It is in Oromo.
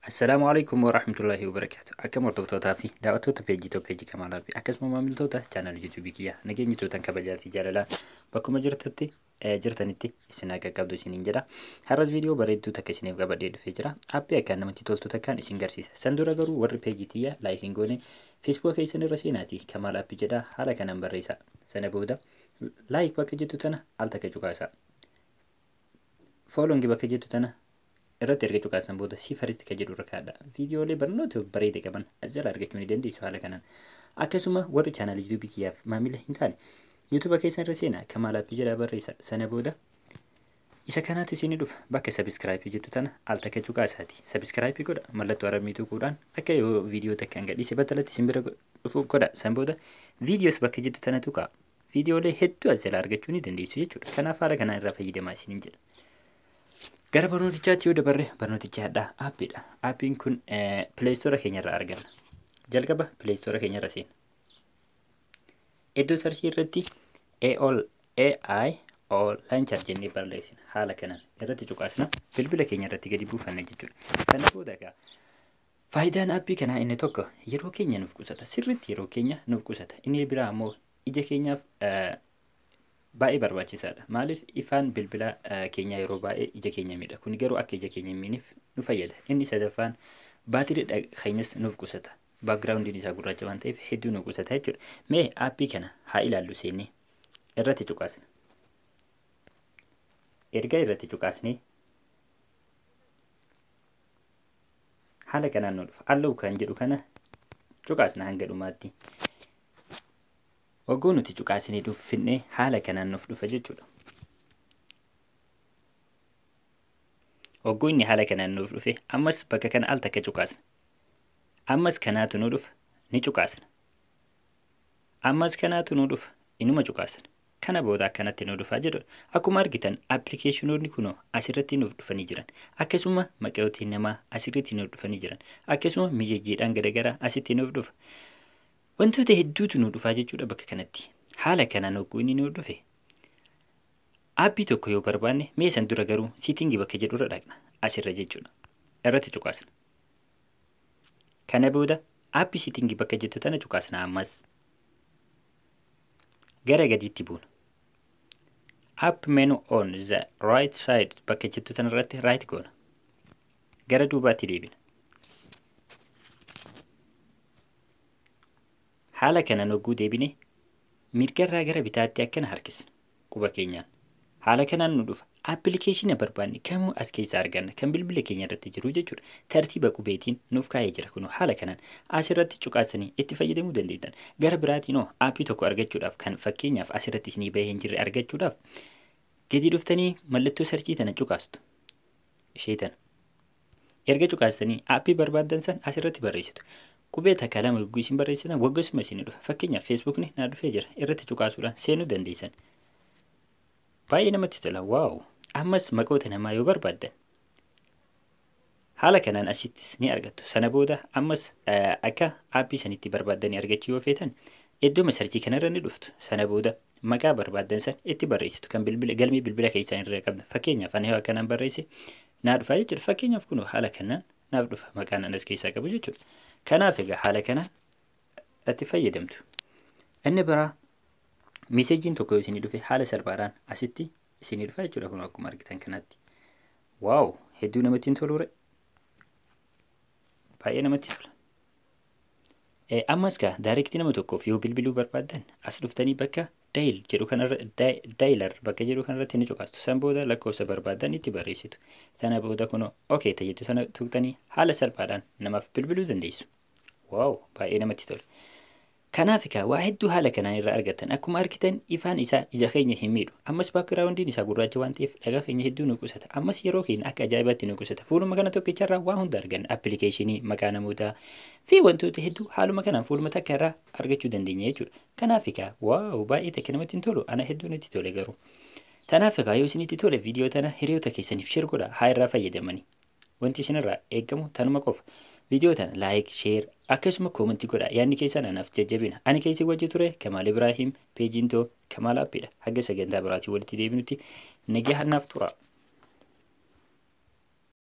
Assalaamu alaikum warahmatullahi wabarakatuh. Akkam hordoftootaa fi daawwattoota peejii too peejii Kamaalaa fi akkasuma maamiltoota chaanal yuutuubii kiyyaa nageenyi tootan kabajaa fi jaalalaa bakkuma jirtutti jirtanitti isin haa qaqqabdu isiniin jedha. Har'as viidiyoo bareedduu takka isiniif qabadhee dhufee jira. Aappii akkaan namatti toltu takkaan isin garsiisa. San dura garuu warri peejii tiyya like hin goone Facebook keessan irra seenaatii Kamaal Aappii jedha haala kanaan barreessa. Sana booda like bakka jettu tana al takka cuqaasa. Following bakka jettu tana irratti erga cuqaasan booda see first kan jedhu irra kaa'adha. Viidiyoolee barnoota bareeda qaban as jala argachuu ni dandeessu haala kanaan. Akkasuma warri chaanal yuutuubii kiyyaaf maamila hin taane yuutuuba keessan irra seenaa Kamaal Aappii jedhaa barreessa. Sana booda isa kanaatu isinii dhufa. Bakka sabiskiraayipii jettu tana al takka cuqaasaati. Sabiskiraayipii godha mallattoo aramii tuquudhaan akka yoo viidiyoo takka hin gadhiise battalatti isin bira dhufu godha. San booda viidiyoos bakka jettu tana tuqaa. Viidiyoolee hedduu as jala argachuu ni dandeessu jechuudha. Kanaaf haala kanaan irraa fayyadamaa isiniin jedha. Gara barnootichaatti yoo dabarre barnootichi hadhaa aappiidha. Aappiin kun pileestoora keenya irraa arganna. Jalqaba pileestoora keenya irra seena. Iddoo sarchii irratti AOL AI all launcher jennee barreessina. Haala kanaan irratti cuqaasna. Bilbila keenya irratti gadi buufanna jechuudha. Sana booda egaa faayidaan aappii kanaa inni tokko yeroo keenya nuuf qusata. Sirriitti yeroo keenya nuuf qusata. Inni biraa immoo ija keenyaaf baay'ee barbaachisaadha. Maaliif ifaan bilbila keenyaa yeroo baay'ee ija keenya miidha. Kun garuu akka ija keenya hin miineef nu fayyada. Inni sadaffaan baatirii keenyas nuuf qusata. Baakgiraawundiin isaa gurraacha waan ta'eef hedduu nu qusata jechuudha. Mee aappii kana haa ilaallu seennee irratti cuqaasna. Erga irratti cuqaasnee haala kanaan nu dhufa. Allow kan jedhu kana cuqaasna hanga dhumaatti. Hogguu nuti cuqaasinee dhuffinne haala kanaan nuuf dhufa jechuudha. Hogguu inni haala kanaan nuuf dhufe ammas bakka kana al takka cuqaasna. Ammas kanaatu nu dhufa ni cuqaasna. Ammas kanaatu nu dhufa inuma cuqaasna. Kana booda akkanatti nu dhufaa jedhu. Akkuma argitan appilikeeshinoonni kunoo asirratti nuuf dhufanii jiran. Akkasuma maqootiin namaa asirratti nuuf dhufanii jiran. Akkasuma mijeejjiidhaan garaagaraa asitti nuuf dhufa. Wantoota hedduutu nu dhufaa jechuudha bakka kanatti. Haala kanaan hogguu inni nu dhufe. Aappii tokko yoo barbaanne mee san dura garuu siitingii bakka jedhurra dhaqna. Asirra jechuudha. Irratti cuqaasna. Kana booda aappii siitingii bakka jettu tana cuqaasna ammas. Gara gadiitti buuna. App menu on the right side bakka jettu tana irratti right goona. Gara duubaatti deebina. Haala kanaan hogguu deebine mirgarraa gara bitaatti akkana harkisna quba keenyaan. Haala kanaan nu dhufa. Appilikeeshina barbaanne kamuu as keessaa arganna kan bilbila keenya irratti jiru jechuudha. Tartiiba qubeetiin nuuf kaa'ee jira kun haala kanaan asirratti cuqaasanii itti fayyadamuu dandeettan. Gara biraatiin hoo aappii tokko argachuudhaaf kan fakkeenyaaf asirratti isinii bahee hin jirre argachuudhaaf gadi dhuftanii mallattoo sarchii tana cuqaastu. Ishee tana. Erga cuqaastanii aappii barbaaddan san asirratti barreessitu. Qubee takka lama yogguu isin barreessitan waggasuma isin dhufa. Fakkeenyaaf Feesbuukni naa dhufee jira. Irratti cuqaasuudhaan seenuu dandeessan. Baay'ee namatti tola. Waaw! Ammas maqoota namaa yoo barbaaddan haala kanaan asittis ni argattu. Sana booda ammas akka aappii sanitti barbaaddanii argachuu yoo feetan iddoo sarchii kanarra ni dhuftu. Sana booda maqaa barbaaddan san itti barreessitu kan bilbila galmee bilbila keessan irra qabdan. Fakkeenyaaf ani yoo akkanaan barreesse naa dhufa jechuudha. Fakkeenyaaf kun haala kanaan naaf dhufa maqaan anas keessaa qabu jechuudha. Kanaaf egaa haala kanaan itti fayyadamtu. Inni biraa miseejiin tokko yoo isinii dhufe haala salphaadhaan asitti isinii dhufa jechuudha kun akkuma argitan kanatti. Waaw! Hedduu namatti hin toluure. Baay'ee namatti tola. Ammas gaa daayirektii nama tokkoof yoo bilbiluu barbaaddan as dhuftanii bakka dial jedhu kanarra dialer bakka jedhu kanarratti ni cuqaastu. San booda lakkoofsa barbaaddan itti barreessitu. Sana booda kunoo okay ta'etu sana tuqxanii haala salphaadhaan namaaf bilbiluu dandeessu. Waaw! Baay'ee namatti tola. Kanaaf egaa waa hedduu haala kanaan irraa argattan. Akkuma argitan ifaan isaa ija keenya hin miidhu. Ammas baakgiraawundiin isaa gurraacha waan ta'eef dhagaa keenya hedduu nu qusata. Ammas yeroo keenya akka ajaa'ibaatti nu qusata. Fuuluma kana tokkicharraa waa hunda arganna. Appilikeeshinii, maqaa namootaa fi wantoota hedduu haaluma kanaan fuuluma takka irraa argachuu dandeenya jechuudha. Kanaaf egaa waaw baay'ee takka namatti hin tolu. Ana hedduu natti tole garuu. Tanaaf egaa yoo isinitti tole viidiyoo tana hiriyoota keessaniif share godhaa haa irraa fayyadamanii. Wanti isinirraa eegamu tanuma qofa. Viidiyoo tana like, share akkasuma koomentii godhaa. Yaadni keessan anaaf jajjabina. Ani keessi wajji ture Kamaal Ibraahim peejiin too Kamaal Aappiidha. Haga sagantaa biraatii walitti deebinutti nagaa hannaaf tura.